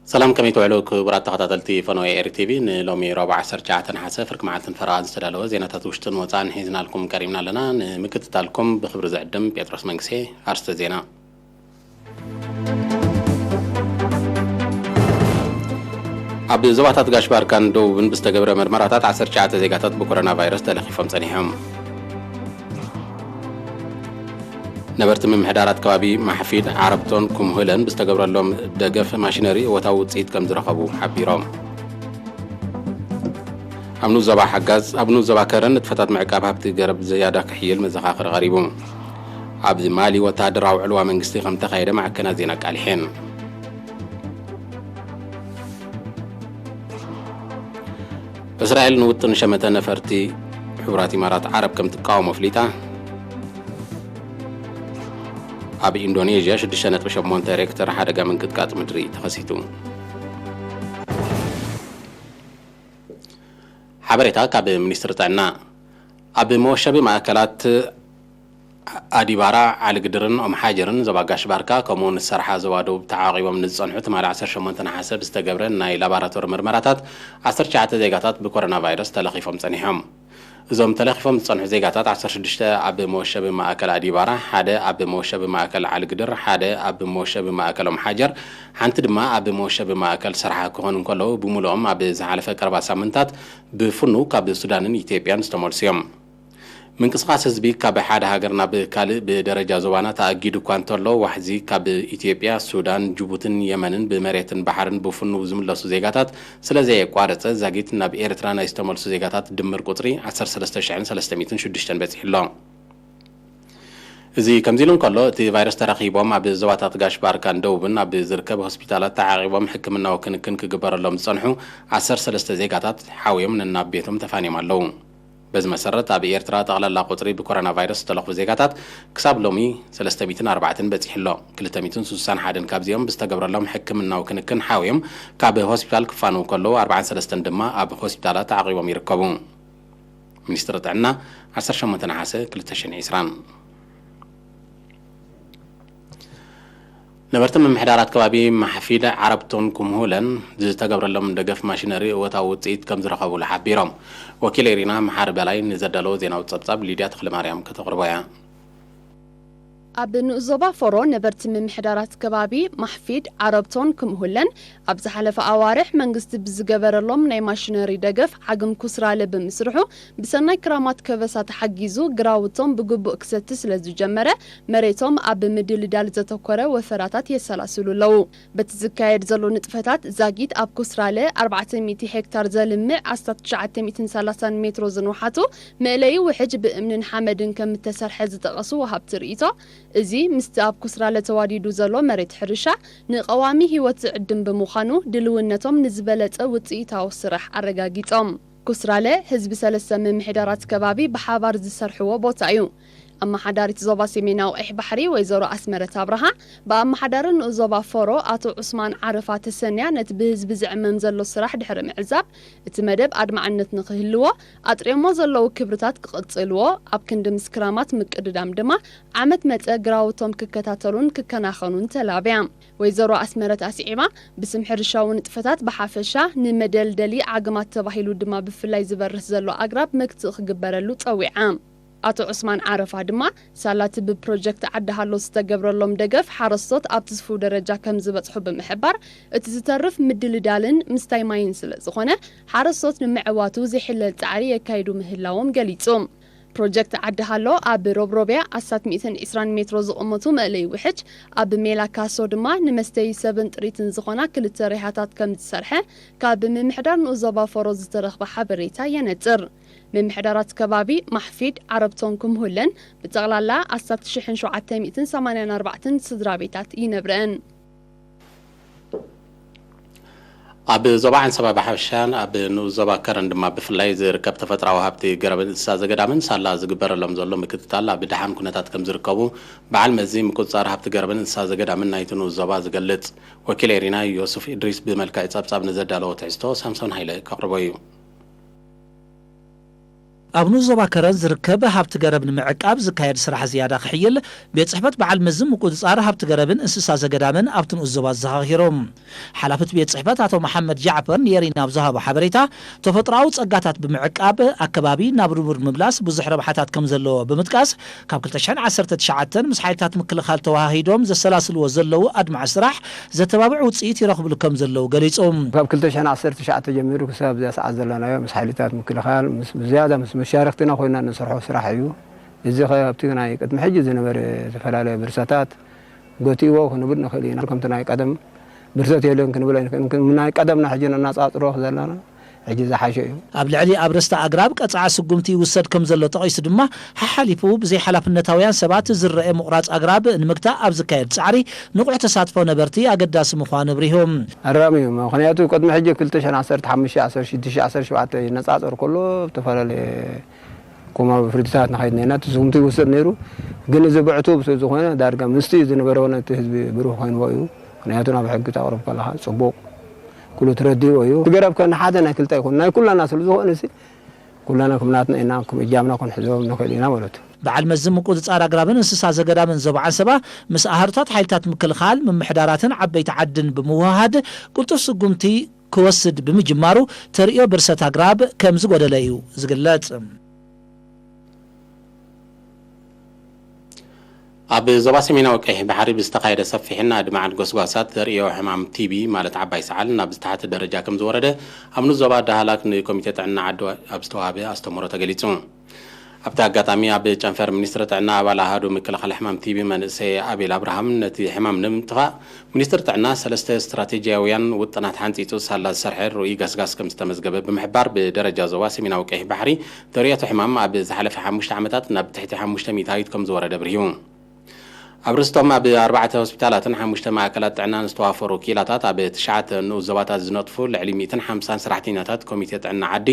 ሰላም፣ ከመይ ትውዕሉ ክቡራት ተኸታተልቲ ፈነወ ኤሪ ቲቪ? ንሎሚ ረቡዕ ዓሰርተ ትሽዓተ ነሓሰ ፍርቂ መዓልትን ፈረቓን ዝተዳለወ ዜናታት ውሽጥን ወጻእን ሒዝናልኩም ቀሪብና ኣለና። ንምክትታልኩም ብኽብሪ ዝዕድም ጴጥሮስ መንግሴ። ኣርስተ ዜና። ኣብ ዞባታት ጋሽ ባርካን ደቡብን ብዝተገብረ መርመራታት ዓሰርተ ትሽዓተ ዜጋታት ብኮሮና ቫይረስ ተለኺፎም ጸኒሖም። ነበርቲ ምምሕዳራት ከባቢ ማሕፊድ፣ ዓረብቶን ኩምሁለን ብዝተገብረሎም ደገፍ ማሽነሪ እወታዊ ውፅኢት ከም ዝረኸቡ ሓቢሮም። ኣብ ንኡስ ዞባ ሓጋዝ፣ ኣብ ንኡስ ዞባ ከረን ንጥፈታት ምዕቃብ ሃብቲ ገረብ ዝያዳ ክሕይል መዘኻኸሪ ቀሪቡ። ኣብ ማሊ ወተሃደራዊ ዕልዋ መንግስቲ ከም ተኻየደ ማዕከናት ዜና ኣቃሊሐን። እስራኤል ንውጥን ሸመተ ነፈርቲ ሕቡራት ኢማራት ዓረብ ከም ትቃወሞ ኣፍሊጣ። ኣብ ኢንዶኔዥያ ሽዱሽተ ነጥቢ ሸሞንተ ሬክተር ሓደጋ ምንቅጥቃጥ ምድሪ ተኸሲቱ። ሓበሬታ ካብ ሚኒስትሪ ጥዕና። ኣብ መወሸቢ ማእከላት ኣዲባራ፣ ዓሊግድርን ኦም ሓጀርን ዞባ ጋሽ ባርካ፣ ከምኡውን ዝሰርሓ ዞባ ደቡብ ተዓቂቦም ንዝጸንሑ ትማሊ ዓሰርተ ሸሞንተ ነሓሰ ብዝተገብረ ናይ ላቦራቶሪ ምርመራታት ዓሰርተ ትሽዓተ ዜጋታት ብኮሮና ቫይረስ ተለኺፎም ጸኒሖም። እዞም ተለኺፎም ዝጸንሑ ዜጋታት ዓሰርተ ሽዱሽተ ኣብ መወሸቢ ማእከል ኣዲባራ፣ ሓደ ኣብ መወሸቢ ማእከል ዓሊግድር፣ ሓደ ኣብ መወሸቢ ማእከል ኦም ሓጀር፣ ሓንቲ ድማ ኣብ መወሸቢ ማእከል ሰርሓ ክኾኑ እንከለዉ፣ ብምሉኦም ኣብ ዝሓለፈ ቀረባ ሳምንታት ብፍኑ ካብ ሱዳንን ኢትዮጵያን ዝተመልሱ እዮም። ምንቅስቓስ ህዝቢ ካብ ሓደ ሃገር ናብ ካልእ ብደረጃ ዞባና ተኣጊዱ እኳ እንተሎ፣ ዋሕዚ ካብ ኢትዮጵያ፣ ሱዳን፣ ጅቡትን የመንን ብመሬትን ባሕርን ብፍኑው ዝምለሱ ዜጋታት ስለ ዘየቋረጸ፣ ዛጊት ናብ ኤርትራ ናይ ዝተመልሱ ዜጋታት ድምር ቁጽሪ ዓሰርተ ሰለስተ ሽሕን ሰለስተ ሚእትን ሽዱሽተን በጺሑ ኣሎ። እዚ ከምዚ ኢሉ እንከሎ፣ እቲ ቫይረስ ተረኺቦም ኣብ ዞባታት ጋሽ ባርካን ደቡብን ኣብ ዝርከብ ሆስፒታላት ተዓቒቦም ሕክምናዊ ክንክን ክግበረሎም ዝጸንሑ ዓሰርተ ሰለስተ ዜጋታት ሓውዮም ነናብ ቤቶም ተፋንዮም ኣለዉ። በዚ መሰረት፣ ኣብ ኤርትራ ጠቕላላ ቁጽሪ ብኮሮና ቫይረስ ዝተለኽፉ ዜጋታት ክሳብ ሎሚ ሰለስተ ሚእትን ኣርባዕተን በጺሑ ኣሎ። ክልተ ሚእትን ስሳን ሓደን ካብዚኦም ብዝተገብረሎም ሕክምናዊ ክንክን ሓውዮም ካብ ሆስፒታል ክፋነዉ ከለዉ፣ ኣርባዓን ሰለስተን ድማ ኣብ ሆስፒታላት ተዓቒቦም ይርከቡ። ሚኒስትሪ ጥዕና፣ ዓሰርተ ሸሞንተ ነሓሰ ክልተ ሽሕን ዕስራን። ነበርቲ ምምሕዳራት ከባቢ ማሕፊድ፣ ዓረብቶን ኩምሁለን ዝተገብረሎም ደገፍ ማሽነሪ እወታዊ ውፅኢት ከም ዝረኸቡሉ ሓቢሮም። ወኪል ኤሪና መሓሪ በላይ ንዘዳለዎ ዜናዊ ጸብጻብ ሊድያ ተኽለማርያም ከተቕርቦ እያ። ኣብ ንኡስ ዞባ ፎሮ ነበርቲ ምምሕዳራት ከባቢ ማሕፊድ፣ ዓረብቶን ኩምሁለን ኣብ ዝሓለፈ ኣዋርሕ መንግስቲ ብዝገበረሎም ናይ ማሽነሪ ደገፍ ዓግም ኩስራለ ብምስርሑ ብሰናይ ክራማት ከበሳ ተሓጊዙ ግራውቶም ብግቡእ ክሰቲ ስለ ዝጀመረ መሬቶም ኣብ ምድልዳል ዘተኮረ ወፈራታት የሰላስሉ ኣለዉ። በቲ ዝካየድ ዘሎ ንጥፈታት ዛጊት ኣብ ኩስራለ ኣርባዕተ ሚእቲ ሄክታር ዘልምዕ ኣስታት ትሽዓተ ሚእትን ሰላሳን ሜትሮ ዝንውሓቱ መእለዪ ውሕጅ ብእምንን ሓመድን ከም እተሰርሐ ዝጠቐሱ ወሃብቲ ርእይቶ፣ እዚ ምስቲ ኣብ ኩስራለ ተዋዲዱ ዘሎ መሬት ሕርሻ ንቐዋሚ ህይወት ዝዕድም ብምዃኑ ድልውነቶም ንዝበለጸ ውጽኢታዊ ስራሕ ኣረጋጊጾም። ኩስራለ ህዝቢ ሰለስተ ምምሕዳራት ከባቢ ብሓባር ዝሰርሕዎ ቦታ እዩ። ኣመሓዳሪት ዞባ ሰሜናዊ ቀይሕ ባሕሪ ወይዘሮ ኣስመረት ኣብርሃ ብኣመሓዳሪ ንኡስ ዞባ ፎሮ ኣቶ ዑስማን ዓረፋ ተሰንያ ነቲ ብህዝቢ ዝዕመም ዘሎ ስራሕ ድሕሪ ምዕዛብ፣ እቲ መደብ ኣድማዕነት ንኽህልዎ ኣጥርዮሞ ዘለዉ ክብርታት ክቕጽልዎ፣ ኣብ ክንዲ ምስ ክራማት ምቅድዳም ድማ ዓመት መጸ ግራውቶም ክከታተሉን ክከናኸኑን ተላብያ። ወይዘሮ ኣስመረት ኣስዒባ፣ ብስም ሕርሻዊ ንጥፈታት ብሓፈሻ፣ ንመደልደሊ ዓግማት ተባሂሉ ድማ ብፍላይ ዝበርህ ዘሎ ኣግራብ መግትኢ ክግበረሉ ጸዊዓ። ኣቶ ዑስማን ዓረፋ ድማ፣ ሳላቲ ብፕሮጀክት ዓዲ ሃሎ ዝተገብረሎም ደገፍ ሓረስቶት ኣብ ትስፉው ደረጃ ከም ዝበጽሑ ብምሕባር፣ እቲ ዝተርፍ ምድልዳልን ምስታይ ማይን ስለ ዝኾነ፣ ሓረስቶት ንምዕዋቱ ዘይሕለል ጻዕሪ የካይዱ ምህላዎም ገሊጹ። ፕሮጀክት ዓዲ ሃሎ ኣብ ሮብሮብያ ኣስታት ሚእትን ዕስራን ሜትሮ ዝቕመቱ መእለዪ ውሕጅ፣ ኣብ ሜላ ካሶ ድማ ንመስተዪ ሰብን ጥሪትን ዝኾና ክልተ ሪሃታት ከም ዝሰርሐ ካብ ምምሕዳር ንኡስ ዞባ ፎሮ ዝተረኽበ ሓበሬታ የነጽር። ምምሕዳራት ከባቢ ማሕፊድ፣ ዓረብቶን ኩምሁለን ብጠቕላላ ኣስታት ሽሕን ሸውዓተ ሚእትን ሰማንያን ኣርባዕተን ስድራ ቤታት ይነብረን። ኣብ ዞባ ዓንሰባ ብሓፈሻን ኣብ ንኡስ ዞባ ከረን ድማ ብፍላይ ዝርከብ ተፈጥራዊ ሃብቲ ገረብን እንስሳ ዘገዳምን ሳላ ዝግበረሎም ዘሎ ምክትታል ኣብ ደሓን ኩነታት ከም ዝርከቡ በዓል መዚ ምቁጽጻር ሃብቲ ገረብን እንስሳ ዘገዳምን ናይቲ ንኡስ ዞባ ዝገልጽ ወኪል ኤሪና ዮሱፍ ኢድሪስ ብመልክዕ ጸብጻብ ንዘዳለዎ ትሕዝቶ ሳምሶን ሃይለ ከቕርቦ እዩ። ኣብ ንኡስ ዞባ ከረን ዝርከብ ሃብቲ ገረብ ንምዕቃብ ዝካየድ ስራሕ ዝያዳ ክሕይል፣ ቤት ጽሕፈት በዓል መዚ ምቁጽጻር ሃብቲ ገረብን እንስሳ ዘገዳምን ኣብቲ ንኡስ ዞባ ኣዘኻኺሮም። ሓላፊ እቲ ቤት ጽሕፈት ኣቶ መሓመድ ጃዕፈር ንኤሪና ኣብ ዝሃቦ ሓበሬታ፣ ተፈጥሮኣዊ ጸጋታት ብምዕቃብ ኣከባቢ ናብ ንቡር ምምላስ ብዙሕ ረብሓታት ከም ዘለዎ ብምጥቃስ፣ ካብ ክልተ ሽሕን ዓሰርተ ትሽዓተን ምስ ሓይልታት ምክልኻል ተወሃሂዶም ዘሰላስልዎ ዘለዉ ኣድማዒ ስራሕ ዘተባብዕ ውጽኢት ይረኽብሉ ከም ዘለዉ ገሊጹ። ካብ ክልተ ሽሕን ዓሰርተ ትሽዓተ ጀሚሩ ክሳብ እዛ ሰዓት ዘለናዮ ምስ ሓይልታት ምክልኻል፣ ምስ፣ ብዝያዳ ምስ መሻርክትና ኮይና እንሰርሖ ስራሕ እዩ። እዚ ኸ ኣብቲ ናይ ቅድሚ ሕጂ ዝነበረ ዝተፈላለየ ብርሰታት ገቲእዎ ክንብል ንኽእል ኢና። ከምቲ ናይ ቀደም ብርሰት የለን ክንብል ኣይንኽእልን። ግን ናይ ቀደምና ሕጂ ነናጻጽሮ ዘለና ሕጂ ዝሓሸ እዩ። ኣብ ልዕሊ ኣብ ርስቲ ኣግራብ ቀጻዒ ስጉምቲ ይውሰድ ከም ዘሎ ጠቒሱ ድማ፣ ሓሓሊፉ ብዘይሓላፍነታውያን ሰባት ዝረአ ምቑራጽ ኣግራብ ንምግታእ ኣብ ዝካየድ ጻዕሪ ንቑሕ ተሳትፎ ነበርቲ ኣገዳሲ ምዃኑ ኣብሪሁ። ኣራሚ እዩ። ምኽንያቱ ቅድሚ ሕጂ ክልተ ሽሕን ዓሰርተ ሓሙሽተ፣ ዓሰርተ ሽዱሽተ፣ ዓሰርተ ሸውዓተ ይነጻጸር ከሎ ዝተፈላለየ ኮማዊ ፍርድታት ንኸይድ ነና፣ እቲ ስጉምቲ ይውሰድ ነይሩ። ግን እዚ ብዕቱብ ስለ ዝኾነ ዳርጋ ምስቲ ዝነበረ ነቲ ህዝቢ ብሩህ ኮይንዎ እዩ። ምኽንያቱ ናብ ሕጊ ተቕርብ ከለኻ ጽቡቕ፣ ኩሉ ትረድእዎ እዩ። እቲ ገረብ ከ ንሓደ ናይ ክልተ ኣይኮን፣ ናይ ኩላና ስለ ዝኾነ ሲ ኩላና ከም ናትና ኢና፣ ከም እጃምና ክንሕዞ ንኽእል ኢና ማለት እዩ። በዓል መዚ ምቁጽጻር ኣግራብን እንስሳ ዘገዳምን ዞባ ዓንሰባ ምስ ኣሃዱታት ሓይልታት ምክልኻል፣ ምምሕዳራትን ዓበይቲ ዓድን ብምውህሃድ ቅልጡፍ ስጉምቲ ክወስድ ብምጅማሩ ተርእዮ ብርሰት ኣግራብ ከም ዝጎደለ እዩ ዝግለጽ። ኣብ ዞባ ሰሜናዊ ቀይሕ ባሕሪ ብዝተኻየደ ሰፊሕን ኣድማዕን ጎስጓሳት ተርእዮ ሕማም ቲቢ ማለት ዓባይ ሰዓል ናብ ዝተሓተ ደረጃ ከም ዝወረደ ኣብ ንኡስ ዞባ ዳህላክ ንኮሚቴ ጥዕና ዓዲ ኣብ ዝተዋህበ ኣስተምህሮ ተገሊጹ። ኣብቲ ኣጋጣሚ ኣብ ጨንፈር ሚኒስትሪ ጥዕና ኣባል ኣሃዱ ምክልኻል ሕማም ቲቢ መንእሰይ ኣቤል ኣብርሃም ነቲ ሕማም ንምጥፋእ ሚኒስትሪ ጥዕና ሰለስተ ስትራቴጂያውያን ውጥናት ሓንጺጹ ሳላ ዝሰርሐ ርኡይ ገስጋስ ከም ዝተመዝገበ ብምሕባር ብደረጃ ዞባ ሰሜናዊ ቀይሕ ባሕሪ ተርእዮቱ ሕማም ኣብ ዝሓለፈ ሓሙሽተ ዓመታት ናብ ትሕቲ ሓሙሽተ ሚእታዊት ከም ዝወረደ ኣብሪሁ። ኣብ ርእስቶም ኣብ ኣርባዕተ ሆስፒታላትን ሓሙሽተ ማእከላት ጥዕናን ዝተዋፈሩ ክኢላታት ኣብ ትሽዓተ ንኡስ ዞባታት ዝነጥፉ ልዕሊ ሚእትን ሓምሳን ሰራሕተኛታት ኮሚቴ ጥዕና ዓዲ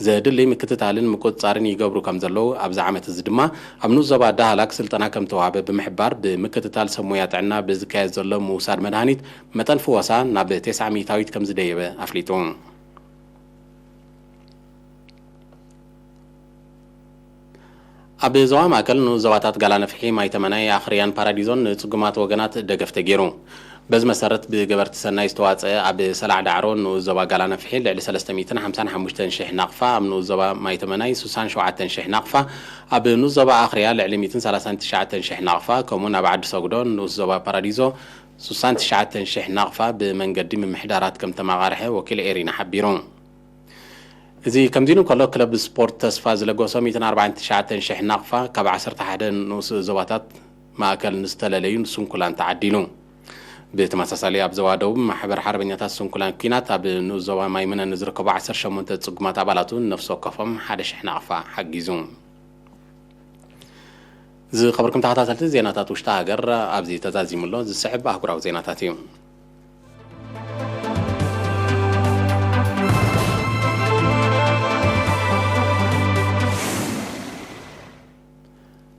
ዘድሊ ምክትታልን ምቁጽጻርን ይገብሩ ከም ዘለዉ ኣብዚ ዓመት እዚ ድማ ኣብ ንኡስ ዞባ ዳህላክ ስልጠና ከም ተዋህበ ብምሕባር ብምክትታል ሰብ ሞያ ጥዕና ብዝካየድ ዘሎ ምውሳድ መድሃኒት መጠን ፍወሳ ናብ ተስዓ ሚእታዊት ከም ዝደየበ ኣፍሊጡ። ኣብ ዞባ ማእከል ንኡስ ዞባታት ጋላነፍሒ፣ ማይተመናይ፣ ኣኽርያን ፓራዲዞን ንጽጉማት ወገናት ደገፍ ተገይሩ። በዚ መሰረት ብገበርቲ ሰናይ ዝተዋጸአ ኣብ ሰላዕ ዳዕሮ ንኡስ ዞባ ጋላነፍሒ ልዕሊ ሰለስተ ሚእትን ሓምሳን ሓሙሽተን ሽሕ ናቕፋ፣ ኣብ ንኡስ ዞባ ማይተመናይ ስሳን ሸውዓተን ሽሕ ናቕፋ፣ ኣብ ንኡስ ዞባ ኣኽርያ ልዕሊ ሚእትን ሰላሳን ትሽዓተን ሽሕ ናቕፋ፣ ከምኡውን ኣብ ዓዲ ሰጉዶ ንኡስ ዞባ ፓራዲዞ ስሳን ትሽዓተን ሽሕ ናቕፋ ብመንገዲ ምምሕዳራት ከም ተመቓርሐ ወኪል ኤሪና ሓቢሩ። እዚ ከምዚ ኢሉ እንከሎ፣ ክለብ ስፖርት ተስፋ ዝለገሶ ሚእትን ኣርባዓን ትሽዓተን ሽሕ ናቕፋ ካብ ዓሰርተ ሓደ ንኡስ ዞባታት ማእከል ንዝተለለዩ ስንኩላን ተዓዲሉ። ብተመሳሳሊ፣ ኣብ ዞባ ደቡብ ማሕበር ሓርበኛታት ስንኩላን ኲናት ኣብ ንኡስ ዞባ ማይምነ ንዝርከቡ ዓሰርተ ሸሞንተ ጽጉማት ኣባላቱ ነፍሲ ወከፎም ሓደ ሽሕ ናቕፋ ሓጊዙ። ዝኸበርኩም ተኸታተልቲ፣ ዜናታት ውሽጢ ሃገር ኣብዚ ተዛዚሙ ኣሎ። ዝስዕብ ኣህጉራዊ ዜናታት እዩ።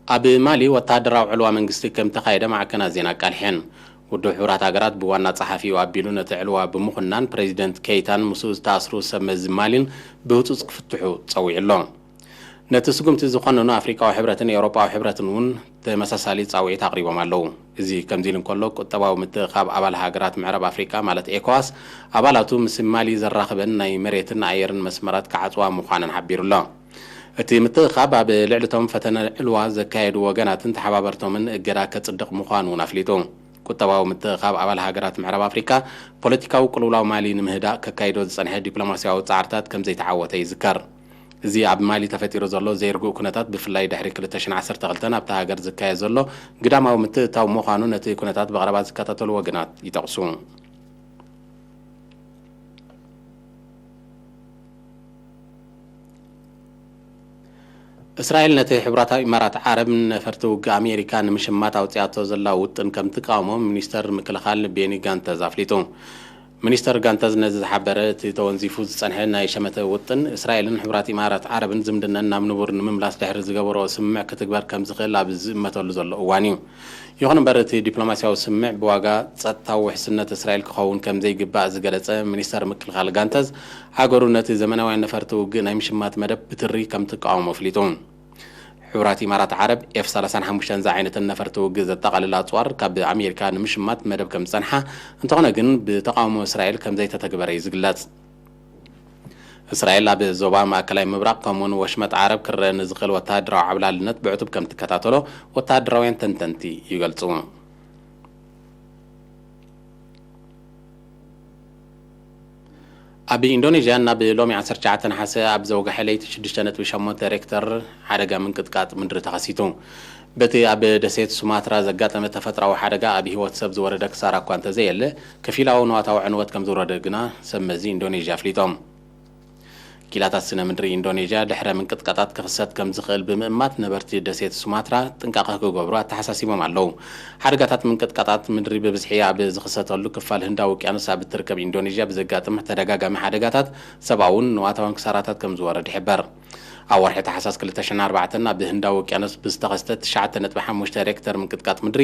ኣብ ማሊ ወተሃደራዊ ዕልዋ መንግስቲ ከም ተኻየደ ማዕከናት ዜና ኣቃሊሐን። ውድብ ሕቡራት ሃገራት ብዋና ጸሓፊኡ ኣቢሉ ነቲ ዕልዋ ብምኹናን፣ ፕሬዚደንት ኬይታን ምስኡ ዝተኣስሩ ሰብ መዚ ማሊን ብህጹጽ ክፍትሑ ጸዊዑ ኣሎ። ነቲ ስጉምቲ ዝኮነኑ ኣፍሪቃዊ ሕብረትን ኤውሮጳዊ ሕብረትን እውን ተመሳሳሊ ጻውዒት ኣቕሪቦም ኣለዉ። እዚ ከምዚ ኢሉ እንከሎ፣ ቁጠባዊ ምትእኻብ ኣባል ሃገራት ምዕራብ ኣፍሪቃ ማለት ኤኮዋስ ኣባላቱ ምስ ማሊ ዘራኽበን ናይ መሬትን ኣየርን መስመራት ክዓጽዋ ምዃነን ሓቢሩ ኣሎ። እቲ ምትእኻብ ኣብ ልዕሊ እቶም ፈተነ ዕልዋ ዘካየዱ ወገናትን ተሓባበርቶምን እገዳ ከጽድቕ ምዃኑ እውን ኣፍሊጡ። ቁጠባዊ ምትእኻብ ኣባል ሃገራት ምዕራብ ኣፍሪቃ ፖለቲካዊ ቅልውላው ማሊ ንምህዳእ ከካይዶ ዝጸንሐ ዲፕሎማስያዊ ጻዕርታት ከም ዘይተዓወተ ይዝከር። እዚ ኣብ ማሊ ተፈጢሩ ዘሎ ዘይርጉእ ኩነታት፣ ብፍላይ ድሕሪ ክልተ ሽሕን ዓሰርተ ክልተን ኣብታ ሃገር ዝካየድ ዘሎ ግዳማዊ ምትእትታው ምዃኑ፣ ነቲ ኩነታት ብቐረባ ዝከታተሉ ወገናት ይጠቕሱ። እስራኤል ነቲ ሕቡራት ኢማራት ዓረብ ነፈርቲ ውግእ ኣሜሪካ ንምሽማት ኣውጺኣቶ ዘላ ውጥን ከም ትቃወሞ ሚኒስተር ምክልኻል ቤኒ ጋንተዝ ኣፍሊጡ። ሚኒስተር ጋንተዝ ነዚ ዝሓበረ፣ እቲ ተወንዚፉ ዝጸንሐ ናይ ሸመተ ውጥን፣ እስራኤልን ሕቡራት ኢማራት ዓረብን ዝምድነን ናብ ንቡር ንምምላስ ድሕሪ ዝገበርኦ ስምምዕ ክትግበር ከም ዝኽእል ኣብ ዝእመተሉ ዘሎ እዋን እዩ። ይኹን እምበር፣ እቲ ዲፕሎማስያዊ ስምምዕ ብዋጋ ጸጥታዊ ውሕስነት እስራኤል ክኸውን ከም ዘይግባእ ዝገለጸ ሚኒስተር ምክልኻል ጋንተዝ፣ ሃገሩ ነቲ ዘመናውያን ነፈርቲ ውግእ ናይ ምሽማት መደብ ብትሪ ከም ትቃወሞ ኣፍሊጡ። ሕቡራት ኢማራት ዓረብ ኤፍ ሰላሳን ሓሙሽተን ዝዓይነተን ነፈርቲ ውግእ ዘጠቓልል ኣጽዋር ካብ ኣሜሪካ ንምሽማት መደብ ከም ዝጸንሓ፣ እንተኾነ ግን ብተቓውሞ እስራኤል ከም ዘይተተግበረ እዩ ዝግለጽ። እስራኤል ኣብ ዞባ ማእከላይ ምብራቕ ከምኡውን ወሽመጥ ዓረብ ክረአ ንዝኽእል ወተሃደራዊ ዓብላልነት ብዕቱብ ከም ትከታተሎ ወተሃደራውያን ተንተንቲ ይገልጹ። ኣብ ኢንዶኔዥያ ናብ ሎሚ ዓሰርተ ትሽዓተ ነሓሰ ኣብ ዘውግሐ ለይቲ ሽዱሽተ ነጥቢ ሸሞንተ ሬክተር ሓደጋ ምንቅጥቃጥ ምድሪ ተኸሲቱ። በቲ ኣብ ደሴት ሱማትራ ዘጋጠመ ተፈጥሮኣዊ ሓደጋ ኣብ ህይወት ሰብ ዝወረደ ክሳራ እኳ እንተዘየለ፣ ከፊላዊ ንዋታዊ ዕንወት ከም ዝወረደ ግና ሰብ መዚ ኢንዶኔዥያ ኣፍሊጦም። ኪላታት ስነ ምድሪ ኢንዶኔዥያ ድሕረ ምንቅጥቃጣት ክኽሰት ከም ዝኽእል ብምእማት ነበርቲ ደሴት ሱማትራ ጥንቃቐ ክገብሩ ኣተሓሳሲቦም ኣለዉ። ሓደጋታት ምንቅጥቃጣት ምድሪ ብብዝሒ ኣብ ዝኽሰተሉ ክፋል ህንዳዊ ውቅያኖስ ኣብ እትርከብ ኢንዶኔዥያ ብዘጋጥም ተደጋጋሚ ሓደጋታት ሰብኣውን ንዋታውን ክሳራታት ከም ዝወረድ ይሕበር። ኣብ ወርሒ ታሕሳስ ክልተ ሽሕን ኣርባዕተን ኣብ ህንዳዊ ውቅያኖስ ብዝተኸስተ ትሽዓተ ነጥቢ ሓሙሽተ ሬክተር ምንቅጥቃጥ ምድሪ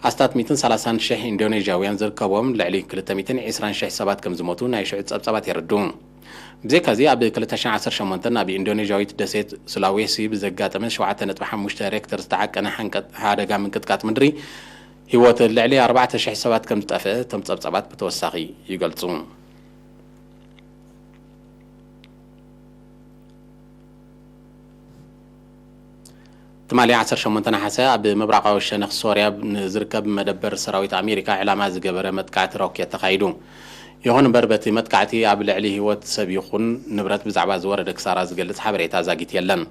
ኣስታት ሚእትን ሰላሳን ሽሕ ኢንዶኔዥያውያን ዝርከብዎም ልዕሊ ክልተ ሚእትን ዕስራን ሽሕ ሰባት ከም ዝሞቱ ናይ ሽዑ ጸብጻባት የረድኡ። ብዘይካዚ ኣብ ክልተ ሽሕን ዓሰርተ ሸሞንተን ኣብ ኢንዶኔዥያዊት ደሴት ሱላዌሲ ብዘጋጠመ ሸውዓተ ነጥቢ ሓሙሽተ ሬክተር ዝተዓቀነ ሓንቀጥ-፣ ሓደጋ ምንቅጥቃጥ ምድሪ ህይወት ልዕሊ ኣርባዕተ ሽሕ ሰባት ከም ዝጠፍአ እቶም ጸብጻባት ብተወሳኺ ይገልጹ። ትማሊ ዓሰርተ ሸሞንተ ነሓሰ ኣብ ምብራቓዊ ሸነኽ ሶርያ ንዝርከብ መደበር ሰራዊት ኣሜሪካ ዕላማ ዝገበረ መጥቃዕቲ ሮኬት ተኻይዱ። ይኹን እምበር፣ በቲ መጥቃዕቲ ኣብ ልዕሊ ህይወት ሰብ ይኹን ንብረት ብዛዕባ ዝወረደ ክሳራ ዝገልጽ ሓበሬታ ዛጊት የለን።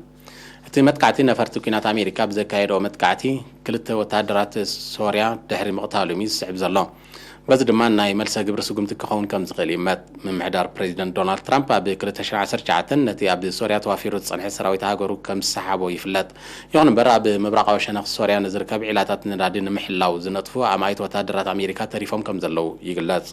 እቲ መጥቃዕቲ ነፈርቲ ኲናት ኣሜሪካ ብዘካየድኦ መጥቃዕቲ ክልተ ወተሃደራት ሶርያ ድሕሪ ምቕታሎም እዩ ዝስዕብ ዘሎ። በዚ ድማ ናይ መልሰ ግብሪ ስጉምቲ ክኸውን ከም ዝኽእል ይእመት። ምምሕዳር ፕሬዚደንት ዶናልድ ትራምፕ ኣብ ክልተ ሽሕን ዓሰርተ ትሽዓተን ነቲ ኣብ ሶርያ ተዋፊሩ ዝጸንሐ ሰራዊት ሃገሩ ከም ዝሰሓቦ ይፍለጥ። ይኹን እምበር፣ ኣብ ምብራቓዊ ሸነኽ ሶርያ ንዝርከብ ዒላታት ነዳዲ ንምሕላው ዝነጥፉ ኣማኢት ወተሃደራት ኣሜሪካ ተሪፎም ከም ዘለዉ ይግለጽ።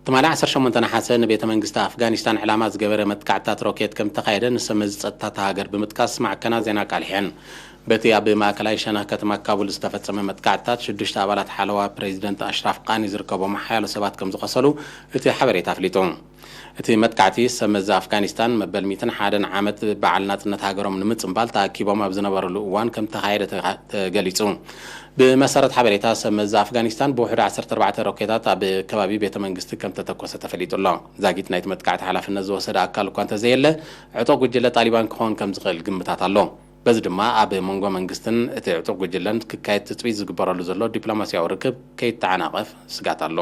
ትማሊ ዓሰርተ ሸሞንተ ነሓሰ ንቤተ መንግስቲ ኣፍጋኒስታን ዕላማ ዝገበረ መጥቃዕትታት ሮኬት ከም እተኻየደ ንሰብ መዚ ጸጥታ እታ ሃገር ብምጥቃስ ማዕከናት ዜና ኣቃሊሐን። በቲ ኣብ ማእከላይ ሸነኽ ከተማ ካቡል ዝተፈጸመ መጥቃዕትታት ሽዱሽተ ኣባላት ሓለዋ ፕሬዚደንት ኣሽራፍ ቃኒ ዝርከቦም ሓያሎ ሰባት ከም ዝቖሰሉ እቲ ሓበሬታ ኣፍሊጡ። እቲ መጥቃዕቲ ሰብ መዚ ኣፍጋኒስታን መበል ሚእትን ሓደን ዓመት በዓል ናጽነት ሃገሮም ንምጽንባል ተኣኪቦም ኣብ ዝነበርሉ እዋን ከም እተኻየደ ተኻ-፣ ተገሊጹ። ብመሰረት ሓበሬታ ሰብ መዚ ኣፍጋኒስታን ብውሕዱ ዓሰርተ ኣርባዕተ ሮኬታት ኣብ ከባቢ ቤተ መንግስቲ ከም እተተኮሰ ተፈሊጡ ኣሎ። ዛጊት ናይቲ መጥቃዕቲ ሓላፍነት ዝወሰደ ኣካል እኳ እንተዘየለ፣ ዕጡቕ ጉጅለ ጣሊባን ክኸውን ከም ዝኽእል ግምታት ኣሎ። በዚ ድማ ኣብ መንጎ መንግስትን እቲ ዕጡቕ ጉጅለን ክካየድ ትጽቢት ዝግበረሉ ዘሎ ዲፕሎማስያዊ ርክብ ከይተዓናቐፍ ስጋት ኣሎ።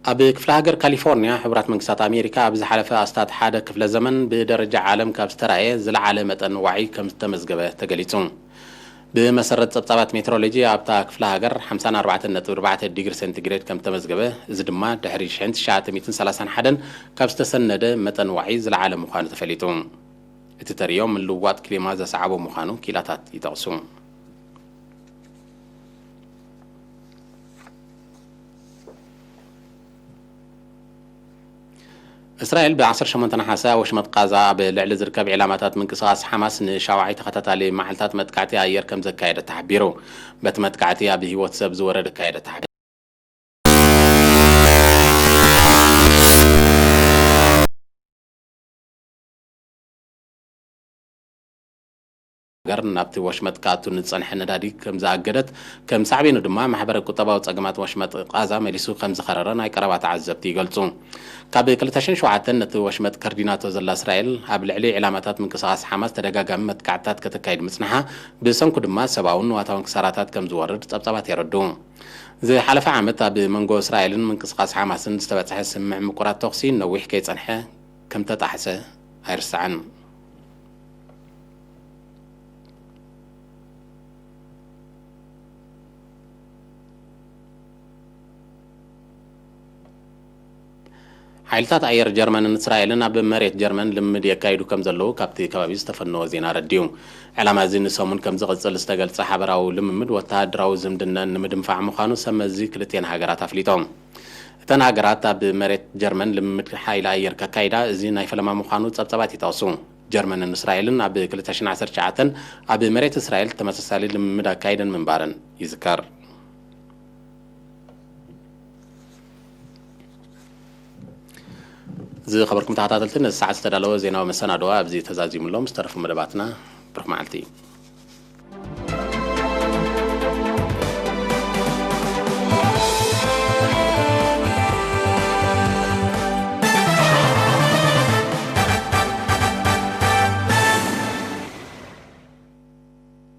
ኣብ ክፍለ ሃገር ካሊፎርኒያ፣ ሕቡራት መንግስታት ኣሜሪካ ኣብ ዝሓለፈ ኣስታት ሓደ ክፍለ ዘመን ብደረጃ ዓለም ካብ ዝተራእየ ዝለዓለ መጠን ዋዒ ከም ዝተመዝገበ ተገሊጹ። ብመሰረት ጸብጻባት ሜትሮሎጂ፣ ኣብታ ክፍለ ሃገር ሓምሳን ኣርባዕተን ነጥቢ ኣርባዕተ ዲግሪ ሴንቲግሬድ ከም ዝተመዝገበ፣ እዚ ድማ ድሕሪ ሽሕን ትሽዓተ ሚእትን ሰላሳን ሓደን ካብ ዝተሰነደ መጠን ዋዒ ዝለዓለ ምዃኑ ተፈሊጡ። እቲ ተርእዮ ምልውዋጥ ክሊማ ዘስዓቦ ምዃኑ ኪላታት ይጠቕሱ። እስራኤል ብ ዓሰርተ ሸሞንተ ነሓሰ ኣብ ወሽመጥ ቃዛ ኣብ ልዕሊ ዝርከብ ዒላማታት ምንቅስቓስ ሓማስ ንሻውዓይ ተኸታታሊ መዓልታት መጥቃዕቲ ኣየር ከም ዘካየደት ተሓቢሩ። በቲ መጥቃዕቲ ኣብ ህይወት ሰብ ዝወረደ ካየደ ተሓቢሩ። ሃገር ናብቲ ወሽመጥ ክኣቱ ንዝጸንሐ ነዳዲ ከም ዝኣገደት፣ ከም ሳዕቤኑ ድማ ማሕበረ ቁጠባዊ ጸገማት ወሽመጥ ቃዛ መሊሱ ከም ዝኸረረ ናይ ቀረባ ተዓዘብቲ ይገልጹ። ካብ ክልተ ሽሕን ሸውዓተን ነቲ ወሽመጥ ከርዲናቶ ዘላ እስራኤል፣ ኣብ ልዕሊ ዕላማታት ምንቅስቓስ ሓማስ ተደጋጋሚ መጥቃዕትታት ከተካይድ ምጽንሓ፣ ብሰንኩ ድማ ሰብኣውን ንዋታውን ክሳራታት ከም ዝወርድ ጸብጻባት የረድኡ። ዝሓለፈ ዓመት ኣብ መንጎ እስራኤልን ምንቅስቓስ ሓማስን ዝተበጽሐ ስምምዕ ምቁራጽ ተኹሲ ነዊሕ ከይጸንሐ ከም ተጣሕሰ ኣይርሳዕን። ሓይልታት ኣየር ጀርመንን እስራኤልን ኣብ መሬት ጀርመን ልምምድ የካይዱ ከም ዘለዉ ካብቲ ከባቢ ዝተፈነወ ዜና ኣረዲኡ። ዕላማ እዚ ንሰሙን ከም ዝቕጽል ዝተገልጸ ሓበራዊ ልምምድ ወተሃደራዊ ዝምድነን ንምድንፋዕ ምዃኑ ሰብ መዚ ክልቲኤን ሃገራት ኣፍሊጦም። እተን ሃገራት ኣብ መሬት ጀርመን ልምምድ ሓይሊ ኣየር ከካይዳ እዚ ናይ ፈለማ ምዃኑ ጸብጸባት ይጠቕሱ። ጀርመንን እስራኤልን ኣብ ክልተ ሽሕን ዓሰርተ ትሽዓተን ኣብ መሬት እስራኤል ተመሳሳሊ ልምምድ ኣካይደን ምንባረን ይዝከር። ዝኸበርኩም ተኸታተልቲ፣ ነዚ ሰዓት ዝተዳለወ ዜናዊ መሰናድዋ ኣብዚ ተዛዚሙሎም። ዝተረፉ መደባትና ብሩኽ መዓልቲ።